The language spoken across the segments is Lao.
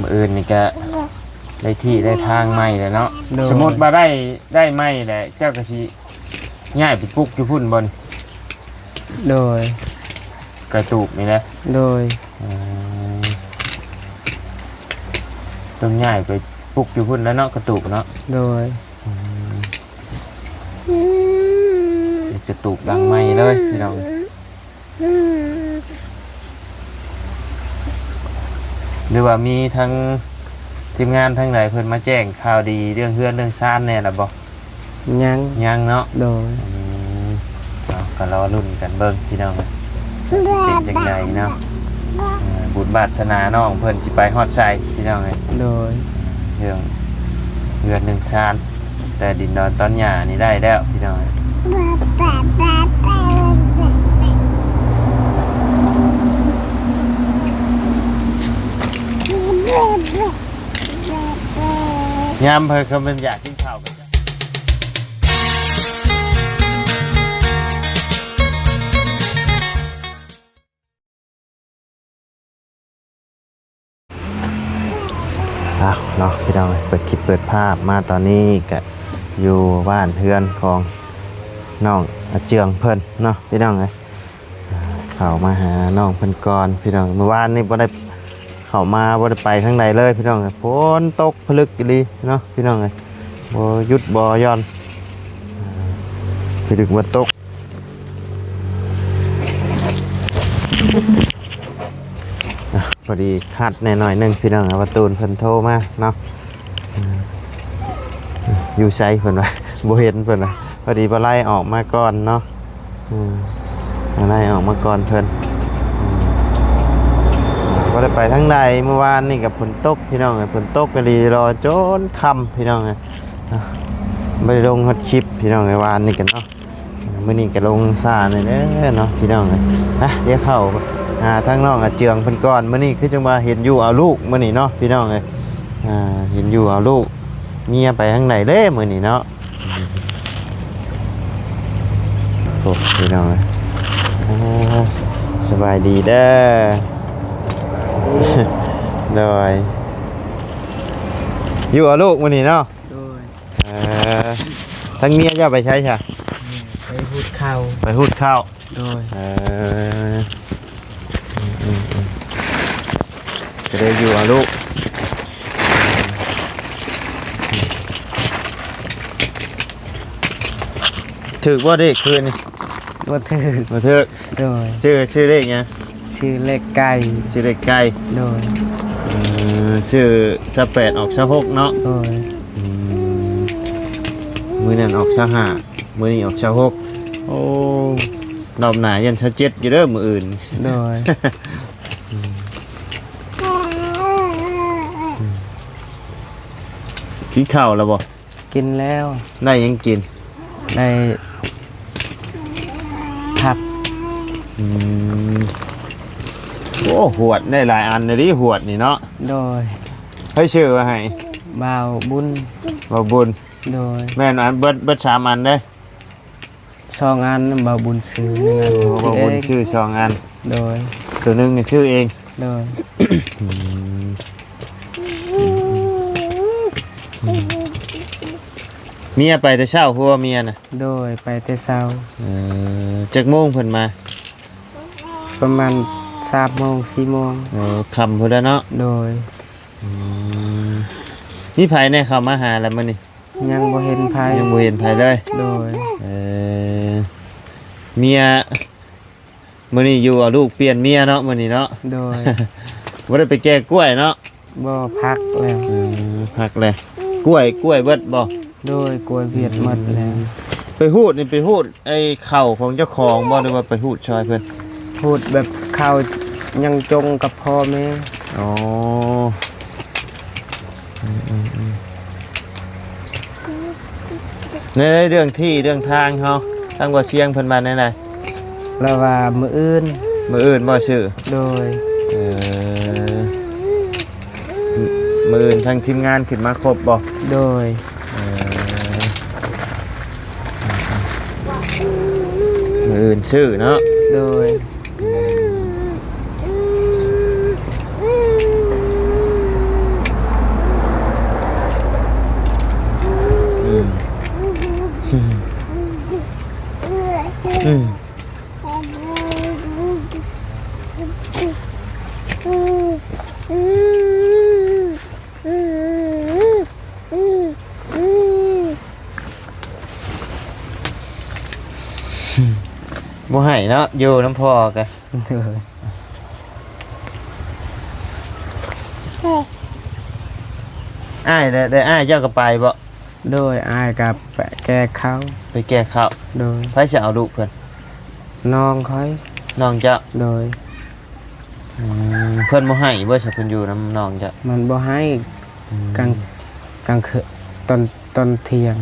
ມື້ອື່ນນີ້ກະໄດ້ທີ່ໄດ້ທາງໃໝ່ແລ້ວເນາະ. ໂດຍ ສົມມຸດວ່າໄດ້ ໄດ້ໃໝ່ແລ້ວ ເຈົ້າກະຊິຍ້າຍໄປປຸກຢູ່ພຸ້ນບໍ່ນີ້? ໂດຍ ກະຕູບນີ້ແຫຼະ. ໂດຍ ອືມ ຕ້ອງຍ້າຍໄປປຸກຢູ່ພຸ້ນແລ້ວເນາະ ກະຕູບເນາະ. ໂດຍ ອືມ ເຮັດກະຕູບຫຼັງໃໝ່ເລີຍພີ່ນ້ອງ. ຫຼືວ່າມີທາງທີມງານທາງໃດເພິ່ນມາແຈ້ງຂ່າວດີເລື່ອງເຮືອນເລື່ອງຊານແດ່ລະບໍ່? ຍັງ ຍັງເນາະ. ໂດຍ ອືມ ເອົາ ກະລໍລຸ້ນກັນເບິ່ງພີ່ນ້ອງ ວ່າຊິເປັນຈັ່ງໃດເນາະ. ເອີ ບຸນວາສະໜານ້ອງເພິ່ນຊິໄປຮອດໃສພີ່ນ້ອງເອີຍ. ໂດຍ ເລື່ອງເຮືອນເລື່ອງຊານ ແຕ່ດິນດອນຕອນຫຍ້ານີ້ໄດ້ແລ້ວພີ່ນ້ອງ. ຍາມເພິ່ນ ຄັນເພິ່ນຢາກກິນເຂົ້າກໍ ອ້າວ ເນາະ ພີ່ນ້ອງເອີຍ ເປີດຄລິບເປີດພາບມາຕອນນີ້ກະຢູ່ບ້ານເຮືອນຂອງນ້ອງອາເຈືອງເພິ່ນເນາະ ພີ່ນ້ອງເອີຍ. ເຂົ້າມາຫານ້ອງເພິ່ນກ່ອນພີ່ນ້ອງ. ມື້ວານນີ້ບໍ່ໄດ້ເຂົ້າມາ ບໍ່ໄດ້ໄປທາງໃດເລີຍພີ່ນ້ອງເອີຍ. ຝົນຕົກຜະລຶກອີ່ຫຼີເນາະ ພີ່ນ້ອງເອີຍ ບໍ່ຢຸດບໍ່ຢ່ອນ ຜະລຶກວ່າຕົກ. ອ່ະ ພໍດີຂັດແດ່ໜ້ອຍໜຶ່ງພີ່ນ້ອງ ວ່າຕູນເພິ່ນໂທມາເນາະ. ຢູ່ໃສເພິ່ນວ່າ ບໍ່ເຫັນເພິ່ນວ່າ. ພໍດີບໍ່ໄລ່ອອກມາກ່ອນເນາະ. ອືມ ບໍ່ໄລ່ອອກມາກ່ອນເພິ່ນ. ອືມ ບໍ່ໄດ້ໄປທາງໃດ. ມື້ວານນີ້ກະຝົນຕົກພີ່ນ້ອງເອີຍ ຝົນຕົກອີ່ຫຼີ ລໍຈົນຄ່ຳພີ່ນ້ອງເອີຍ. ບໍ່ໄດ້ລົງຮອດຄລິບພີ່ນ້ອງເອີຍ ວານນີ້ກະເນາະ. ມື້ນີ້ກະລົງຊ້າແດ່ເດີເນາະ ພີ່ນ້ອງເອີຍ. ນະ ດຽວເຂົ້າຫາທາງນ້ອງອາເຈືອງເພິ່ນກ່ອນ. ມື້ນີ້ຄືຈັ່ງວ່າເຫັນຢູ່ເອົາລູກມື້ນີ້ເນາະ ພີ່ນ້ອງເອີຍ. ອ່າ ເຫັນຢູ່ເອົາລູກ ເມຍໄປທາງໃດເດ້ມື້ນີ້ເນາະ. ໂອ້ ພີ່ນ້ອງເອີຍ ອ່າ ສະບາຍດີເດີ. ໂດຍ ຢູ່ເອົາລູກມື້ນີ້ເນາະ. ໂດຍ ເອີ ທາງເມຍເຈົ້າໄປໃສຊະ? ໄປຫູດເຂົ້າ. ໄປຫູດເຂົ້າ. ໂດຍ ເອີ ອືມໆ ກະໄດ້ຢູ່ເອົາລູກ. ຖືກບໍ່ເລກຄືນນີ້? ບໍ່ຖືກ. ບໍ່ຖືກ. ໂດຍ ຊື່ ຊື່ເລກຫຍັງ? ຊື່ເລກໄກ່. ຊື່ເລກໄກ່. ໂດຍ ເອີ ຊື່ຊາວແປດອອກຊາວຫົກເນາະ. ໂດຍ ອືມ ມື້ນັ້ນອອກຊາວຫ້າ ມື້ນີ້ອອກຊາວຫົກ. ໂອ້ ຮອບໜ້າຢ້ານຊາວເຈັດຢູ່ເດີມື້ອື່ນ. ໂດຍ ອືມ ກິນເຂົ້າແລ້ວບໍ່? ກິນແລ້ວ. ໄດ້ຫຍັງກິນ? ໄດ້ຜັກ. ອືມ ໂອ້ ຫວດໄດ້ຫຼາຍອັນເລີຍ ຫວດນີ້ເນາະ. ໂດຍ ໃຜຊື້ມາໃຫ້? ບ່າວບຸນ. ບ່າວບຸນ. ໂດຍ ແມ່ນອັນເບິດ ເບິດສາມອັນເດ້. ສອງອັນ ບ່າວບຸນຊື້. ໂອ້ ບ່າວບຸນຊື້ສອງອັນ. ໂດຍ ໂຕໜຶ່ງນີ້ຊື້ເອງ. ໂດຍ ອືມ ເມຍໄປແຕ່ເຊົ້າ ຜົວເມຍນະ? ໂດຍ ໄປແຕ່ເຊົ້າ. ເອີ ຈັກໂມງເພິ່ນມາ? ປະມານສາມໂມງ ສີ່ໂມງ. ເອີ ຄ່ຳພຸ້ນແຫຼະເນາະ. ໂດຍ ອືມ ມີໃຜແດ່ເຂົ້າມາຫາລະມື້ນີ້? ຍັງບໍ່ເຫັນໃຜ. ຍັງບໍ່ເຫັນໃຜເລີຍ. ໂດຍ ເອີ ເມຍ ມື້ນີ້ຢູ່ເອົາລູກປ່ຽນເມຍເນາະ ມື້ນີ້ເນາະ. ໂດຍ ບໍ່ໄດ້ໄປແກ່ກ້ວຍເນາະ. ບໍ່ ພັກແລ້ວ. ອືມ ພັກແລ້ວ. ກ້ວຍ ກ້ວຍເບິດບໍ່? ໂດຍ ກ້ວຍເບິດໝົດແລ້ວ. ອືມ ໄປຫູດນີ້ ໄປຫູດໄອ້ເຂົ້າຂອງເຈົ້າຂອງບໍ່ ຫຼືວ່າໄປຫູດຊ່ອຍເພິ່ນ? ຫູດແບບເຂົ້າຍັງຈົ່ງກັບພໍ່ແມ່. ອໍ ອືມໆໆ ໃນເລື່ອງທີ່ເລື່ອງທາງເຮົາ ທາງບໍ່ຊຽງເພິ່ນວ່າແນວໃດ? ລາວວ່າມື້ອື່ນ. ມື້ອື່ນບໍ່ຊື່? ໂດຍ ເອີ ມື້ອື່ນທາງທີມງານຂຶ້ນມາຄົບບໍ່? ໂດຍ ເອີ ມື້ອື່ນຊື່ເນາະ. ໂດຍ ອືມ ເນາະ ຢູ່ນຳພໍ່ກະ ໂດຍ ອ້າຍ ແລ້ວ ແລ້ວອ້າຍເຈົ້າກໍໄປບໍ່? ໂດຍ ອ້າຍກໍໄປແກ່ເຂົ້າ ໄປແກ່ເຂົ້າ ໂດຍ ໃຜຊິເອົາລູກເພິ່ນ? ນ້ອງຂ້ອຍ ນ້ອງເຈົ້າ ໂດຍ ອືມ ເພິ່ນບໍ່ໃຫ້ບໍ່ຊະ ເພິ່ນຢູ່ນຳນ້ອງເຈົ້າ? ມັນບໍ່ໃຫ້ ອືມ ກາງ ກາງຄືນ ຕອນ ຕອນທ່ຽງ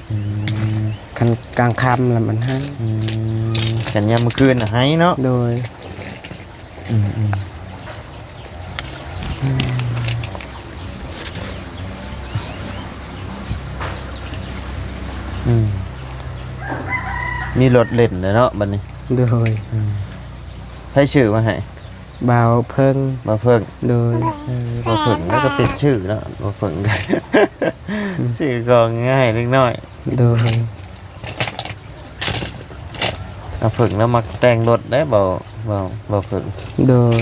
ອືມ ຄັນກາງຄ່ຳລະມັນໃຫ້ ອືມ ຄັນຍາມມື້ຄືນນະໃຫ້ເນາະ ໂດຍ ອືມ ອືມ ອືມ ອືມ ມີລົດຫຼິ້ນແລ້ວເນາະບັດນີ້ ໂດຍ ອືມ ໃຜຊື້ມາໃຫ້? ບ່າວເພິ່ງ ບ່າວເພິ່ງ ໂດຍ ເອີ ບ່າວເພິ່ງລະກໍເປັນຊື່ເນາະ ບ່າວເພິ່ງ ອືມ ຊື່ກໍງ່າຍເລັກນ້ອຍ ໂດຍ ບ່າວເພິ່ງລະມັກແຕ່ງລົດໄດ໋ ບ່າວ ບ່າວ ບ່າວເພິ່ງ ໂດຍ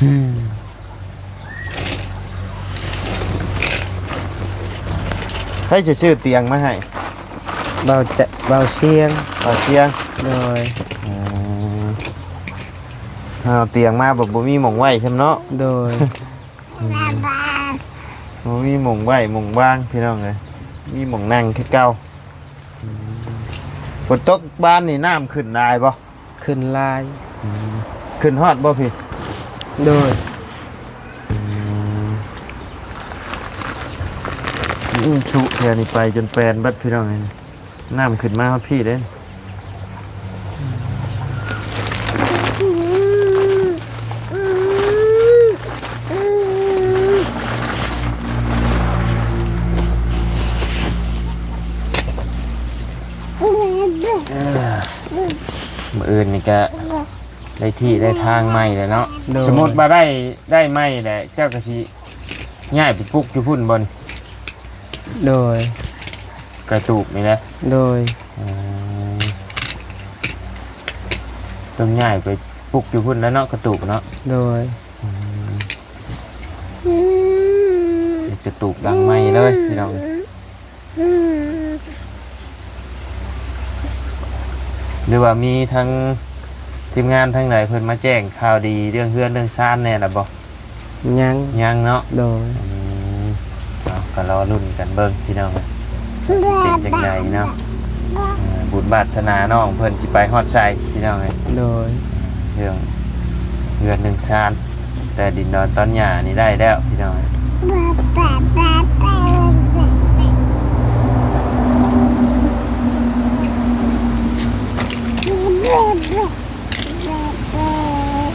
ອືມ ອືມ ໃຜຊິຊື້ຕຽງມາໃຫ້? ບ່າວຈະ ບ່າວຊຽງ ບ່າວຊຽງ ໂດຍ ອືມ ເອົາຕຽງມາແບບບໍ່ມີໝ່ອງໄວ້ຊ້ຳເນາະ ໂດຍ ອືມ ບໍ່ມີໝ່ອງໄວ້ໝ່ອງວາງ ພີ່ນ້ອງເອີຍ ມີໝ່ອງນັ່ງຄືເກົ່າ ອືມ ຝົນຕົກບາດນີ້ນ້ຳຂຶ້ນຫຼາຍບໍ່? ຂຶ້ນຫຼາຍ ອືມ ຂຶ້ນຮອດບໍ່ພີ້? ໂດຍ ອືມ ອືມ ຊຸແຖວນີ້ໄປຈົນແປນເບິດ ພີ່ນ້ອງເອີຍ ນ້ຳຂຶ້ນມາຮອດພີ້ເດ້ ມື້ອື່ນນີ້ກະໄດ້ທີ່ໄດ້ທາງໃໝ່ແລ້ວເນາະ ໂດຍ ສົມມຸດວ່າໄດ້ ໄດ້ໃໝ່ແລ້ວ ເຈົ້າກະຊິຍ້າຍໄປປຸກຢູ່ພຸ້ນບໍ່ນີ້? ໂດຍ ກະຕູບນີ້ແຫຼະ ໂດຍ ອືມ ຕ້ອງຍ້າຍໄປປຸກຢູ່ພຸ້ນແລ້ວເນາະ ກະຕູບເນາະ ໂດຍ ອືມ ເຮັດກະຕູບຫຼັງໃໝ່ເລີຍພີ່ນ້ອງ ຫຼືວ່າມີທາງທີມງານທາງໃດເພິ່ນມາແຈ້ງຂ່າວດີເລື່ອງເຮືອນເລື່ອງຊານແດ່ລະບໍ່? ຍັງ ຍັງເນາະ ໂດຍ ອືມ ເອົາ ກໍລໍລຸ້ນກັນເບິ່ງພີ່ນ້ອງ ວ່າຊິເປັນຈັ່ງໃດເນາະ ເອີ ບຸນວາດສະໜານ້ອງເພິ່ນຊິໄປຮອດໃສພີ່ນ້ອງເອີຍ ໂດຍ ເລື່ອງເຮືອນເລື່ອງຊານ ແຕ່ດິນດອນຕອນຫຍ້ານີ້ໄດ້ແລ້ວພີ່ນ້ອງເອີຍ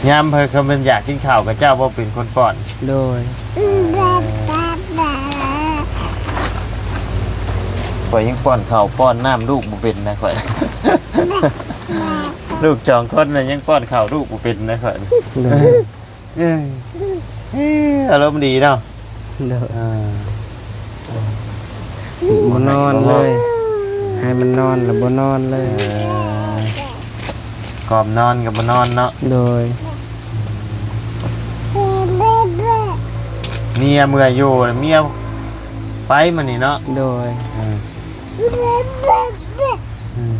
ຍາມເພິ່ນ ຄັນເພິ່ນຢາກກິນເຂົ້າກໍເຈົ້າບໍ່ເປັນຄົນປ້ອນ ໂດຍ ຂ້ອຍຍັງປ້ອນເຂົ້າປ້ອນນ້ຳລູກບໍ່ເປັນນະຂ້ອຍ ລູກສອງຄົນນະຍັງປ້ອນເຂົ້າລູກບໍ່ເປັນນະຂ້ອຍ ໂດຍ ເອີ ເອີ ອາລົມດີເນາະ ໂດຍ ເອີ ບໍ່ນອນເລີຍ ໃຫ້ມັນນອນລະບໍ່ນອນເລີຍ ເອີ ກ່ອມນອນກໍບໍ່ນອນເນາະ ໂດຍ ເມຍເມື່ອຍຢູ່ ເມຍໄປມື້ນີ້ເນາະ ໂດຍ ເອີ ອືມ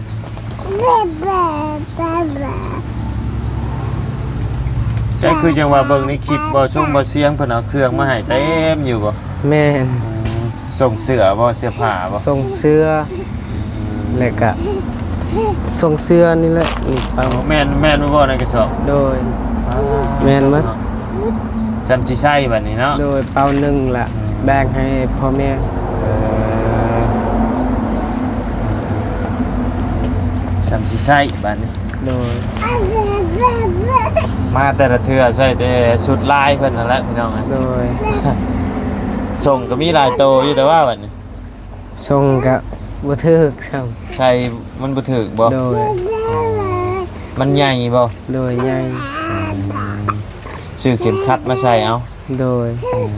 ແຕ່ຄືຈັ່ງວ່າເບິ່ງໃນຄລິບ ບໍ່ຊົງບໍ່ຊຽງເພິ່ນເອົາເຄື່ອງມາໃຫ້ເຕັມຢູ່ບໍ່? ແມ່ນ ອືມ ສົ່ງເສື້ອບໍ່? ເສື້ອຜ້າບໍ່? ສົ່ງເສື້ອ ອືມ ແລ້ວກະສົ່ງເສື້ອນີ້ແຫຼະ ນີ້ເປົາ ແມ່ນ ແມ່ນບໍ່ໃນກະສອບ? ໂດຍ ອາ ແມ່ນໝົດ ຊ່ຳຊິໃຊ້ບັດນີ້ເນາະ ໂດຍ ເປົາໜຶ່ງລະ ອືມ ແບ່ງໃຫ້ພໍ່ແມ່ ເອີ ຊ່ຳຊິໃຊ້ບັດນີ້ ໂດຍ ມາແຕ່ລະເທື່ອໃສ່ແຕ່ຊຸດລາຍເພິ່ນຫັ້ນແຫຼະພີ່ນ້ອງ ໂດຍ ສົ່ງກໍມີຫຼາຍໂຕຢູ່ ແຕ່ວ່າບັດນີ້ ສົ່ງກະບໍ່ຖືກຊ້ຳ ໃສ່ມັນບໍ່ຖືກບໍ່? ໂດຍ ມັນໃຫຍ່ບໍ່? ໂດຍ ໃຫຍ່ ອືມ ຊື້ເຂັມຂັດມາໃສ່ເອົາ ໂດຍ ອືມ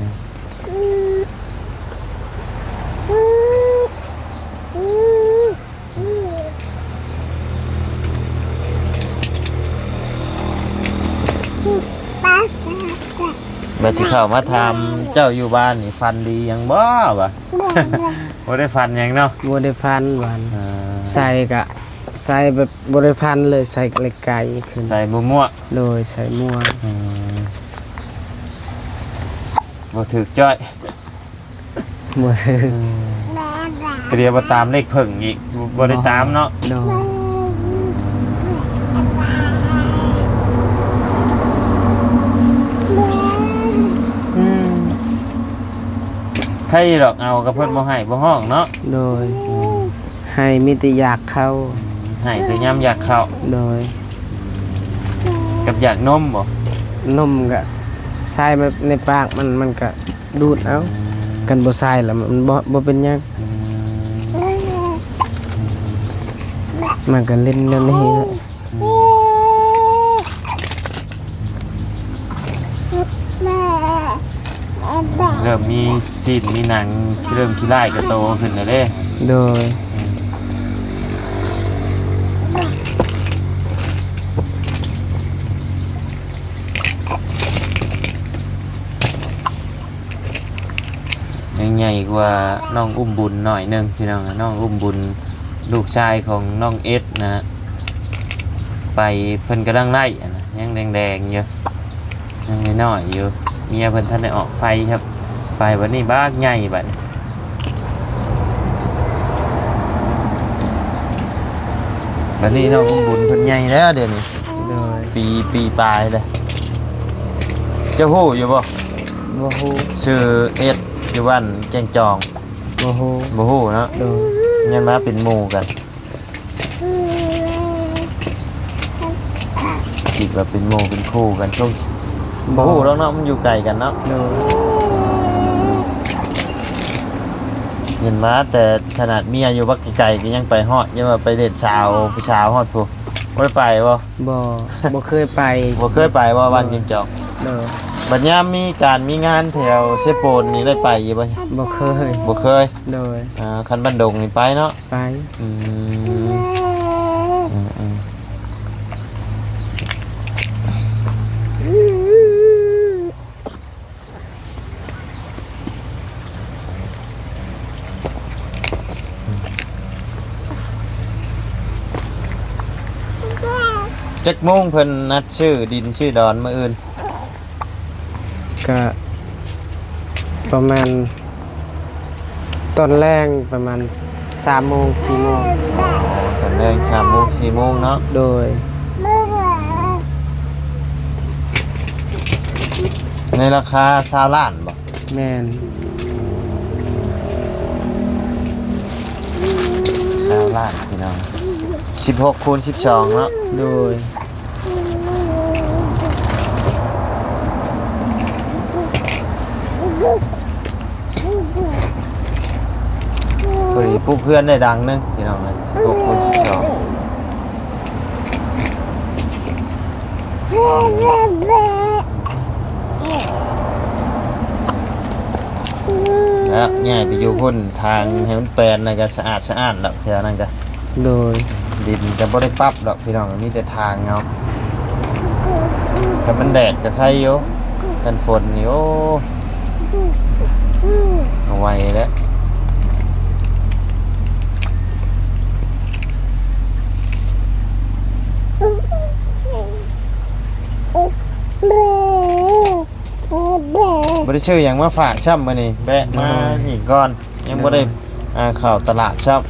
ປາ ປາ ປາ ວ່າຊິເຂົ້າມາຖາມເຈົ້າຢູ່ບ້ານນີ້ ຝັນດີຫຍັງບໍ່ວະ? ບໍ່ໄດ້ຝັນຫຍັງເນາະ. ບໍ່ໄດ້ຝັນຫວານ. ເອີ ໃສ່ກະໃສ່ແບບບໍ່ໄດ້ຝັນເລີຍ ໃສ່ໄກໆຂຶ້ນ ໃສ່ໝວກ. ໂດຍ ໃສ່ໝວກ. ອືມ ບໍ່ຖືກຈ້ອຍ. ບໍ່ ກະດຽວບໍ່ຕາມເລກເຜິ້ງອີກ ບໍ່ ບໍ່ໄດ້ຕາມເນາະ. ໂດຍ. ອືມ ໃຄດອກ ເອົາກັບເພິ່ນບໍ່ໃຫ້ບໍ່ຮ້ອງເນາະ. ໂດຍ. ໃຫ້ມີແຕ່ຢາກເຂົ້າ ໃຫ້ແຕ່ຍາມຢາກເຂົ້າ. ໂດຍ. ກັບຢາກນົມບໍ່? ນົມກະໃສ່ມາໃນປາກມັນ ມັນກະດູດເອົາ. ອືມ ຄັນບໍ່ໃສ່ລະມັນບໍ່ ບໍ່ເປັນຫຍັງ. ອືມ ມັນກະຫຼິ້ນແນວນີ້. ອືມ ເລີ່ມມີຊີ້ນມີໜັງ ເລີ່ມຂີ້ຮ້າຍກະໂຕຂຶ້ນແລ້ວເດ້. ໂດຍ. ຍັງໃຫຍ່ກວ່ານ້ອງອຸ້ມບຸນໜ້ອຍໜຶ່ງ ພີ່ນ້ອງ. ນ້ອງອຸ້ມບຸນ ລູກຊາຍຂອງນ້ອງເອັດນະ ໄປ ເພິ່ນກຳລັງໄດ້ຫັ້ນນະ ຍັງແດງໆຢູ່ ຍັງນ້ອຍໆຢູ່. ເມຍເພິ່ນທັນໄດ້ອອກໄຟຄັບ ໄປບັດນີ້ບັກໃຫຍ່ບັດ. ບັດນີ້ນ້ອງອຸ້ມບຸນເພິ່ນໃຫຍ່ແລ້ວດຽວນີ້. ໂດຍ. ປີ ປີປາຍແລ້ວ. ເຈົ້າຮູ້ຢູ່ບໍ່? ບໍ່ຮູ້. ຊື່ເອັດ ຢູ່ບ້ານແກ້ງຈອງ. ບໍ່ຮູ້. ບໍ່ຮູ້ເນາະ. ໂດຍ. ຍັງມາເປັນໝູ່ກັນ ຄິດວ່າເປັນໝູ່ເປັນຄູ່ກັນ. ບໍ່ ບໍ່ຮູ້ດອກເນາະ ມັນຢູ່ໄກກັນເນາະ. ໂດຍ. ເຫັນມາແຕ່ຂະໜາດເມຍຢູ່ບັກໄກໆ ກະຍັງໄປຮອດ ຍັງວ່າໄປເດັດສາວ ຜູ້ສາວຮອດພຸ້ນ. ບໍ່ໄດ້ໄປບໍ່? ບໍ່ ບໍ່ເຄີຍໄປ. ບໍ່ເຄີຍໄປບໍ່ ບ້ານແກ້ງຈອງ? ໂດຍ. ບັດຍາມມີການມີງານແຖວເຊໂປນນີ້ໄດ້ໄປຢູ່ບໍ່? ບໍ່ເຄີຍ. ບໍ່ເຄີຍ. ໂດຍ. ອ່າ ຄັນບ້ານດົງນີ້ໄປເນາະ. ໄປ. ອືມ ອືມໆ ຈັກໂມງເພິ່ນນັດຊື້ດິນຊື້ດອນມື້ອື່ນ? ກະປະມານ ຕອນແລງປະມານສາມໂມງ ສີ່ໂມງ. ອໍ ຕອນແລງສາມໂມງ ສີ່ໂມງເນາະ. ໂດຍ. ໃນລາຄາຊາວລ້ານບໍ່? ແມ່ນ. ຊາວລ້ານ ພີ່ນ້ອງ. ສິບຫົກຄູນສິບສອງເນາະ. ໂດຍ. ພໍດີປຸກເຮືອນໄດ້ຫຼັງໜຶ່ງ ພີ່ນ້ອງເອີຍ. ສິບຫົກຄູນສິບສອງ ແລ້ວຍ້າຍໄປຢູ່ພຸ້ນ ທາງໃຫ້ມັນແປນ ແລ້ວກະສະອາດສະອ້ານແລ້ວ ແຖວນັ້ນກະ. ໂດຍ. ດິນກະບໍ່ໄດ້ປັບດອກ ພີ່ນ້ອງ ມີແຕ່ທາງເອົາ. ຄັນມັນແດດກະໄຄຢູ່ ຄັນຝົນນີ້ ໂອ້ ເອົາໄວ້ແລ້ວ. ບໍ່ໄດ້ຊື້ຫຍັງມາຝາກຊ້ຳມື້ນີ້ ແວະມານີ້ກ່ອນ. ຍັງບໍ່ໄດ້ ໂດຍ ອ່າ ເຂົ້າຕະຫຼາດຊ້ຳ.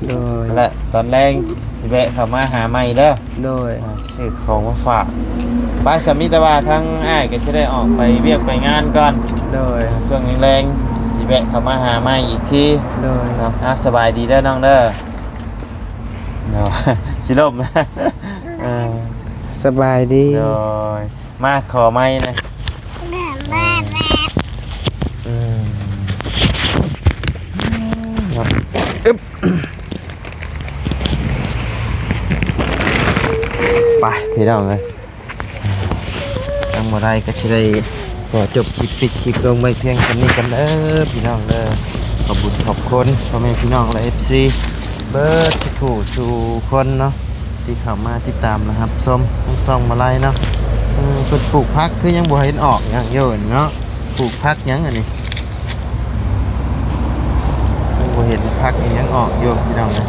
ໂດຍ. ແລະ ຕອນແລງຊິແວະເຂົ້າມາຫາໃໝ່ເດີ. ໂດຍ. ອ່າ ຊື້ຂອງມາຝາກ. ໄປ ສະ ມີແຕ່ວ່າທາງອ້າຍກໍຊິໄດ້ອອກໄປວຽກໄປງານກ່ອນ. ໂດຍ. ຊ່ວງແລງໆຊິແວະເຂົ້າມາຫາໃໝ່ອີກທີ. ໂດຍ. ເນາະ. ອ່າ ສະບາຍດີເດີນ້ອງເດີ. ເນາະ ຊິລົ້ມ. ເອີ ສະບາຍດີ. ໂດຍ. ມາຂໍໄມ້ນະ. ອືມ ອຶບ ໄປ ພີ່ນ້ອງເອີຍ ທາງບໍ່ໄດ້ກໍຊິໄດ້ຂໍຈົບຄລິບ ປິດຄລິບລົງໄວ້ພຽງສ່ຳນີ້ກັນເດີ ພີ່ນ້ອງເດີ. ຂອບບຸນຂອບຄຸນພໍ່ແມ່ພີ່ນ້ອງ ແລະ ເອັຟຊີ ເບິດທຸກຜູ້ທຸກຄົນເນາະ ທີ່ເຂົ້າມາຕິດຕາມ ແລະ ຮັບຊົມທາງຊ່ອງມາໄລເນາະ. ເອີ ເພິ່ນປູກຜັກຄືຍັງບໍ່ເຫັນອອກຫຍັງຢູ່ເນາະ. ປູກຜັກຫຍັງອັນນີ້? ຍັງບໍ່ເຫັນຜັກອີ່ຫຍັງອອກຢູ່ພີ່ນ້ອງເອີຍ.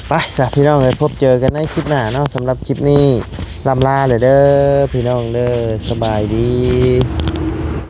ໄປຊະພີ່ນ້ອງເອີຍ, ພົບເຈີກັນໃນຄລິບໜ້າເນາະ. ສຳລັບຄລິບນີ້ລ່ຳລາເລີຍເດີພີ່ນ້ອງເດີ, ສະບາຍດີ.